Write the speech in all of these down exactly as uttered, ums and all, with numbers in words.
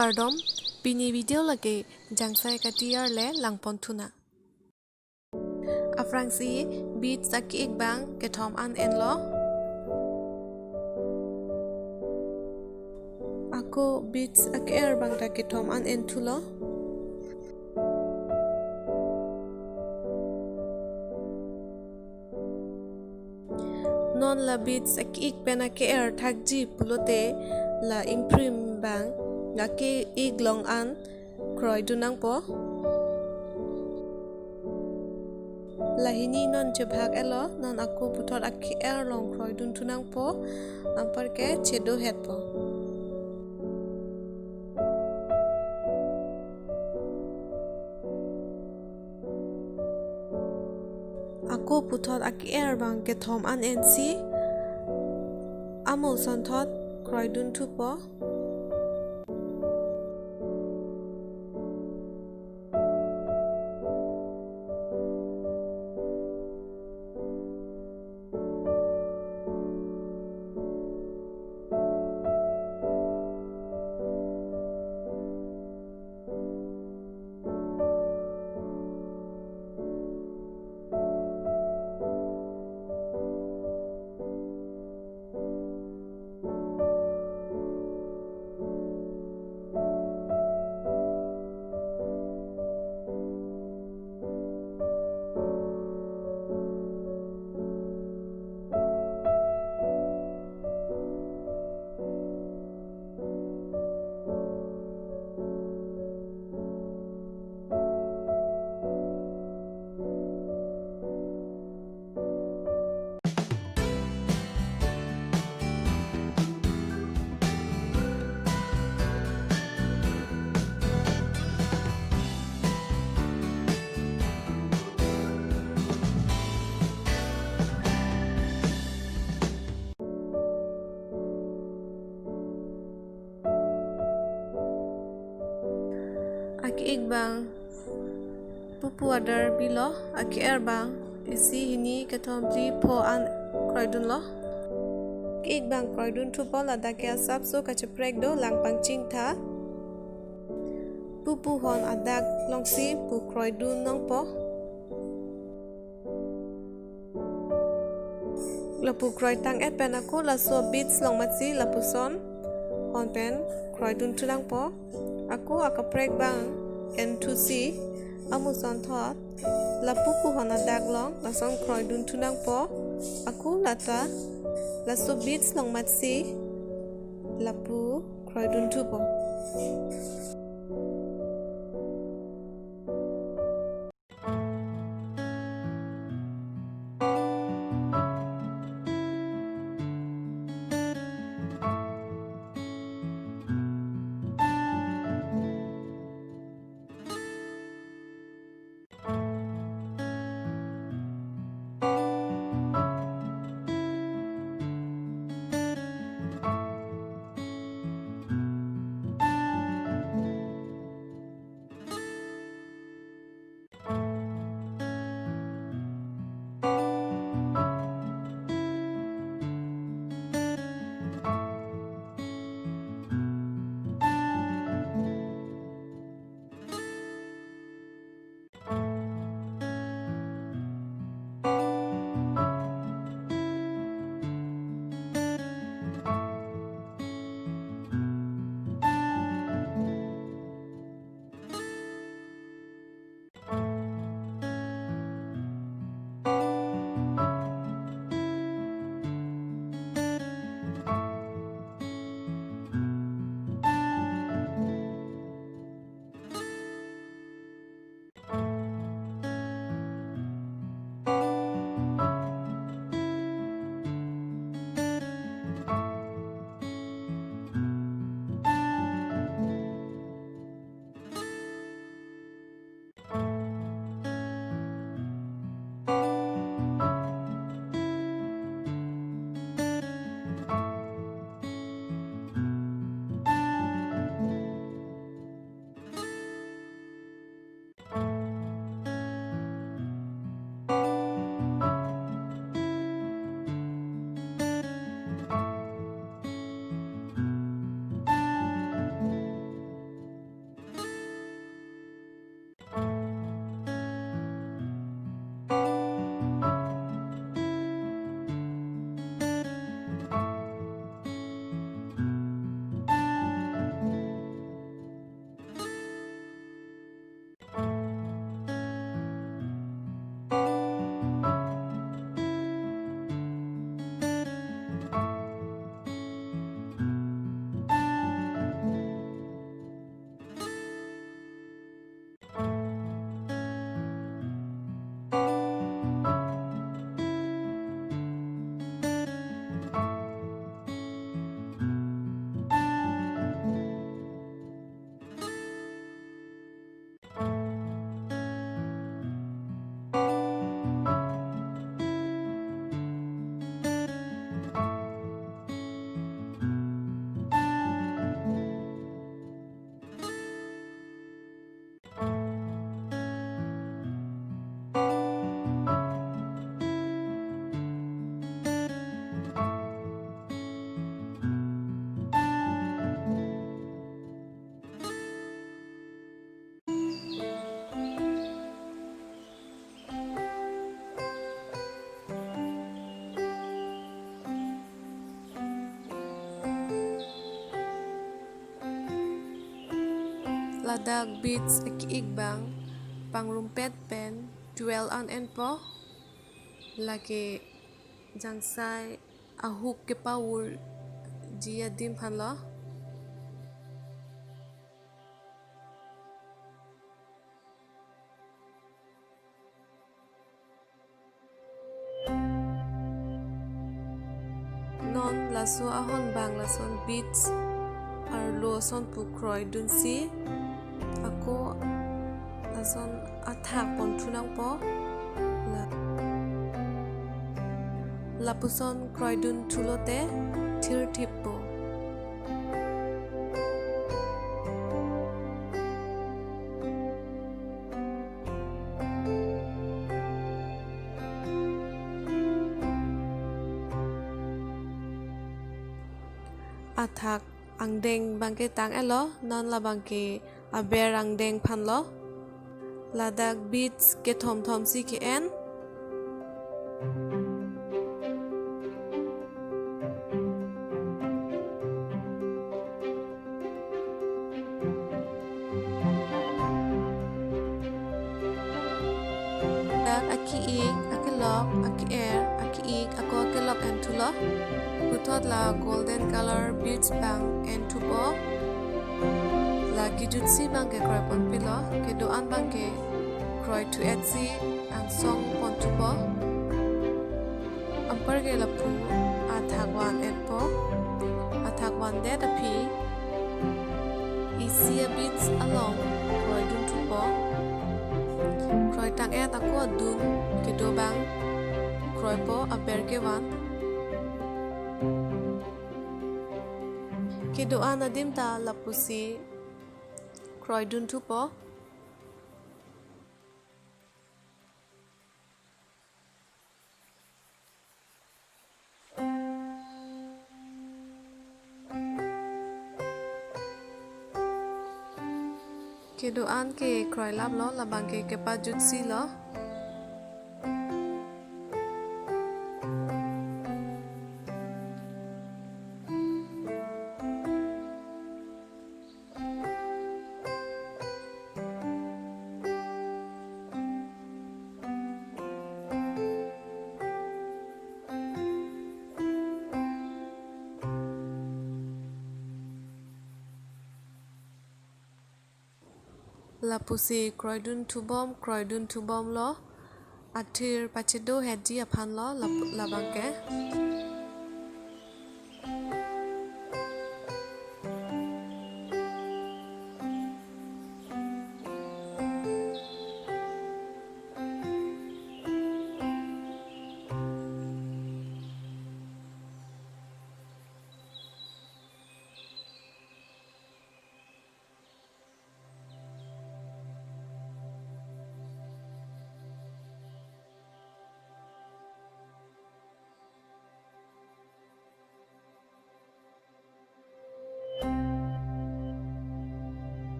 Kardom, pini video lake jangsai kati arle langpon thunang. Aphrangsi beads ake-ik abang kethom an enlo. Ako beads ake-er abang ta kethom an enthulo. Non la beads ake-ik pen ake-er thakji pulote la ingprim abang ake-ik along an kroidun nangpo. Lahini non chebhak-etlo, non ako puthot ake-er along kroidun thu nangpo, anparke chedohetpo. Ako puthot ake-er abang kethom an ensi, amo asonthot kroidun thupo. Ake-ik abang pupu adar bilo, ake-er abang isi, hini, kethom, phli, pho an kroidunlo. Ake-ik abang kroidun thupo, ladak ke asapso kacheprek do, lang pangchingtha. Pupu hon adak alongsi pu kroidun nangpo. Lapu kroitang-et pen ako laso beads along matsi lapuson hon pen kroidun thu nangpo. Ako akaprek abang enthusi, amo asonthot lapu pupu hon adak along lason kroidun thu nangpo. Ako lata laso beads along matsi lapu kroidun thupo. Ladak beads eki-ik abang pangrumpet pen twelve an enpo. Lake jangsai ahuk kepavurji adim aphanlo. Non laso ahon abang lason beads arlo ason pu kroidunsi ako lason athak ponthu nangpo. La, lapuson kroidun thulote thirthippo. Athak angdeng abangke tang-etlo, non labangke aber angdeng aphanlo. Ladak beads kethom thomsi ke-en. Dak aki-ik, akelok, ake-er, aki-ik, ako akelok enthulo. Puthot la golden color beads abang enthupo. La kejutsi abangke kroiponpilo, kedo-an abangke kroithu-etsi angsong ponthupo. Anparke lapu athak van enpo. Athak vandet aphi isi a-beads along kroidunthupo. Kroitang-et ako adun kedo abang kroipo, aber kevan. Kedo-an adim ta lapusi kroidunthupo. Kedo-an ke kroilaplo, labangke kepajutsilo. Lapusi kroidunthubom, kroidunthubomlo, athir pachedohetji aphanlo lap-, labangke.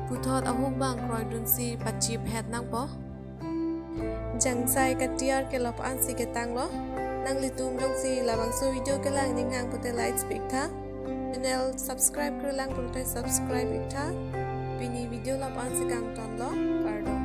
Puthot ahuk abang kroidunsi pachiphet nangpo. Jangsai katiar kelok ansi ketanglo. Nanglitum jongsi labangso video kelang ninghang pute likes pi-iktha. Channel subscribe kelang pute subscribe iktha. Pini video lap ansi kangtonlo. Kardom.